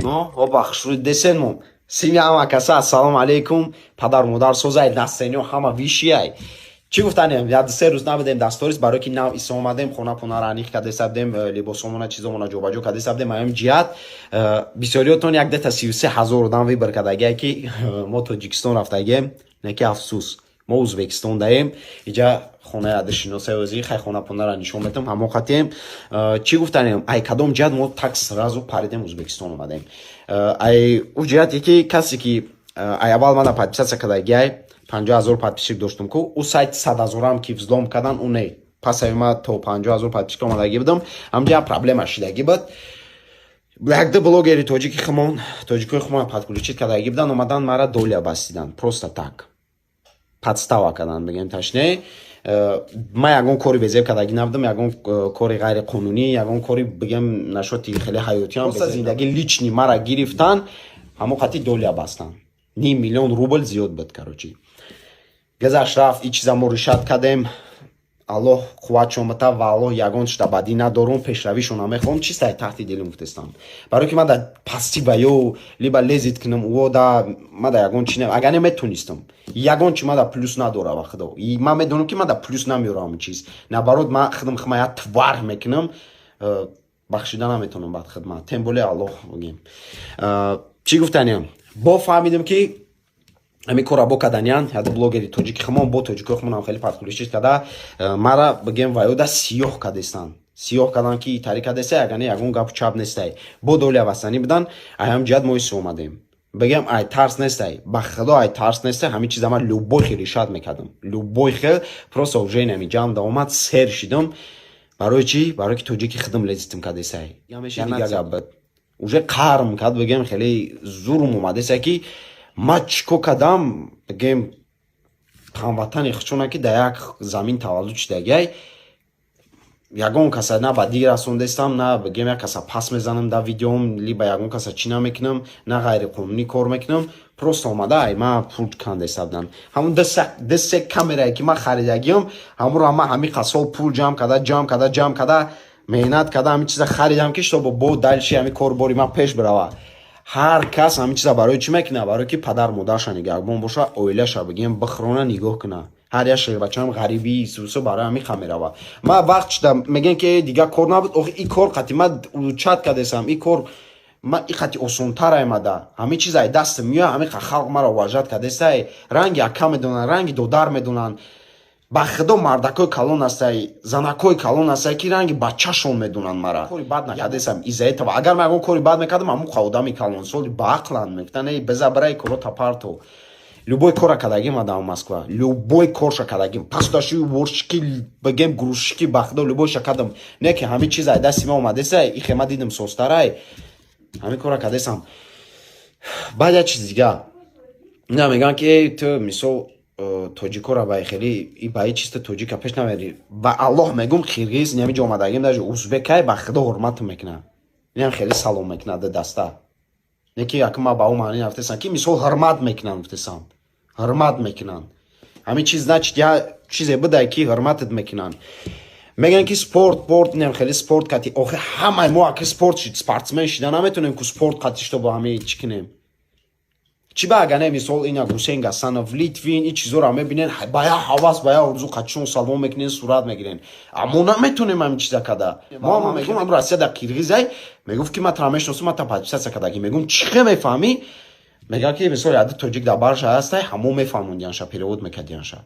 Но оба хушрӯй десен мо сими ҳама каса. Ассалому алайкум, падар модар созай, дастениё ҳама вишиай. Чӣ гуфтанем, як 2-3 рӯз набудем дар сторис, барое ки нав исо омадем, хона понара аниқ кардеса будем, либосомона, чизомона ҷобаҷо кардеса будем. Аём ҷиҳат бисёриётон як дета 33 000 одам выбор кардагие, ки мо Тоҷикистон рафтагием. Не ки, афсӯс, мо Ӯзбекистон даем. Иҷа хонаи адашиносаи озӣ хай, хона понара нишон метам, ҳамо қатием. Чӣ гуфтанем, ай кадом ҷиҳат мо так сразу паридем, Ӯзбекистон омадем? Ай ӯ ҷиҳате ки касе ки ай аввал мана подписаться кардагиай, 50 000 подписчик доштум ку, ӯ сайти 100 000-ам ки взлом кардан, ӯ не, пас аи ма то 50 000 подписчик омадагӣ будам. Ҳамҷа проблема шидагӣ буд, якду блогери тоҷики хумон, тоҷикои хумон подключить кардагӣ будан, омадан мара доля бастидан, просто так подстава кардан, бигем ташне. Ман ягон кори безеб кардагӣ набудам, ягон кори ғайриқонунӣ, ягон кори, бигем, нашоти хеле ҳаётиам. Зиндаги личный мара гирифтан, ҳамо қати доля бастан, ним миллион рубл зиёд буд. Короче, гузашт, рафт, и чиза мо решать кардем. Аллоҳ қувватшон бита ва Аллоҳ ягон чида бадӣ надорум, пешравишон намехоҳам, чистай таҳти дилим гуфтестам, барое ки ман да пасти ба ё либо лезить кунам ӯ да ма да ягон чи, агар не метонистам, ягон чи ма да плюс надора. Ва худо, ман медонам, ки ман да плюс намеёрам чиз, наоборот, ман худам хма я твар мекунам, бахшида наметонам баъд хидмат, тем более Аллоҳ бигем. Чӣ гуфтаниям, бо фаҳмидем, ки ҳамин корра бо каданиян як блогери тоҷики хумон бо тоҷикои хумонам хеле подключить карда, мара, бигем, ваёда сиёҳ кардестан, сиёҳ кардан, ки тари кардеста, ягане ягон гапу чап нестай, бо доля вастанӣ будан. Ай ҳам ҷиҳат мо исо омадем, бигем, ай тарс нестай, ба худо, ай тарс нестай. Ҳамин чиза ман любой хел решать мекардам, любой хел. Просто уже инами ҷамъ да омад, сер шидам. Барои чӣ? Барое ки тоҷики худам лезить кардесай. Дига гап, уже қарм кард, бигем, хеле зурм омадеса, ки ма чӣ кор кардам, бигем, ҳамватани хучона, ки дар як замин таваллуд шудагиай, ягон каса на ба диг расондестам, на, бигем, як каса пас мезанам дар видеом, либо ягон каса чӣ намекунам, на ғайриқонунӣ кор мекунам. Просто омада ай ма пул кандеста будам. Ҳамун 2-се камерае, ки ман харидагиам, ҳамонро ман ҳамин сол пул ҷамъ карда, ҷамъ карда, ҷамъ карда, меҳнат карда, ҳамин чиза харидам, ки чтобы бо дальше ҳамин корбори ман пеш бирава. Ҳар кас ҳамин чиза барои чӣ мекунад? Барое ки падар модарша нигаҳбон боша, оилаша, бигем, бихӯрона, нигоҳ куна. Ҳар як шербачаам ғарибии исусо барои ҳамин ха мерава. Ма вақт шуда мегӯем, ки дигар кор набуд. Охи, и кор қати ма чат кардесам, и кор ма и қати осонтар аймада. Ҳамин чиз ай дастам меояд, ҳамин ха халқ маро уважать кардесай, ранги ака медонанд, ранги додар медонанд. Ба худо, мардакои калон ҳастай, занакои калон ҳастай, ки ранги бачашон медонанд мара. Кори бад накардесам из-за этого. Агар ман ягон кори бад мекардам, ҳамун одами калонсоли баақланд мегуфтанд: «Эй, безабрай, коро тапарто». Любой кора кардагим ада Москва, любой корша кардагим, пасташи, уборщики, бигем, грузчики, ба худо, любойша кардам. Не ки ҳамин чиз ай дасти ма омадеса, ихе ма дидам состарай, ҳамин кора кардесам. Баъд як чиз дига, ина мегӯянд, ки эй, ту мисол тоҷикора ба хеле и ба и чиста тоҷика пеш намери. Ба Аллоҳ мегум, қирғиз ҳамин ҷо омадагим, даже узбекай, ба худо, ҳурматм мекунад, инам хеле салом мекунад даста. Не ки як ма ба ӯ маъни нафтесам, ки мисол ҳурмат мекунанд, гуфтесам, ҳурмат мекунанд. Ҳамин чиз, значит, я чизе будай, ки ҳурматат мекунанд. Мегӯянд, ки спорт, порт, инам хеле спорт кати. Охи, ҳамаи мо аки спорт шид, спортсмен шида наметонем ку, спорт қати шито бо ҳамаи чӣ кунем? Чӣ ба агар не, мисол, ина Гусейн Гасанов, Литвин, ин чизоро мебинен, ба як ҳавас, ба як орзу қачон салом мекунен, сурат мегирен. Аммо наметонем ҳамин чиза када. Мо ҳама мегӯм, ам Россия дар Қирғизай мегуфт, ки ма тара мешиносум, ма та подписаться кардагӣ. Мегӯм: «Чӣ хе мефаҳмӣ?» Мегӯяд, ки мисол яди тоҷик дар барша ҳастай, ҳамо мефаҳмондиянша, перевод мекардиянша.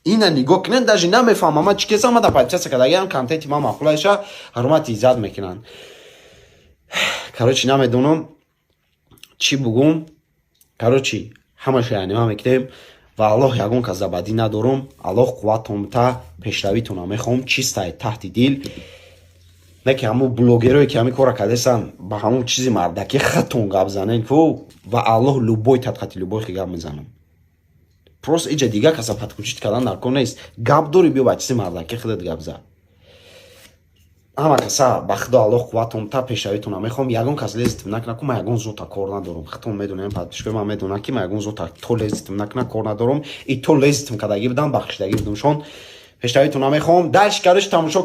Ина нигоҳ кунен, даже намефаҳмам ман чӣ кесам, ма дар подписаться кардагиам, контенти ма маъқулаша, ҳурмати иззат мекунанд. Короче, намедонам чӣ бугум. Короче, ҳамаша яъне мекунем ва Аллоҳ, ягон кас да бадӣ надорум. Аллоҳ қувватон та, пешравитона мехоҳам, чистай таҳти дил. Не ки ҳамун блогерое, ки ҳамин кора кардесан, ба ҳамун чизи мардакӣ хатон гап занен ку, ва Аллоҳ, любой татқати любой хи гап мезанам. Просто иҷа дигар каса подключить кардан дар кор нест. Гап дори, биё, ба чизи мардакӣ худат гап зад. Ҳама каса, ба худо, Аллоҳ қувватон та, пешравитона мехоҳам. Ягон кас лезить накуна ку, ман ягон зота кор надорам. Хатон медонем, подписчикои ман медонанд, ки ман ягон зота то лезить накуна кор надорам. И то лезить кардагӣ будам, бахшидагӣ будамшон. Пешравитона мехоҳам. Дальше, короче, тамошо.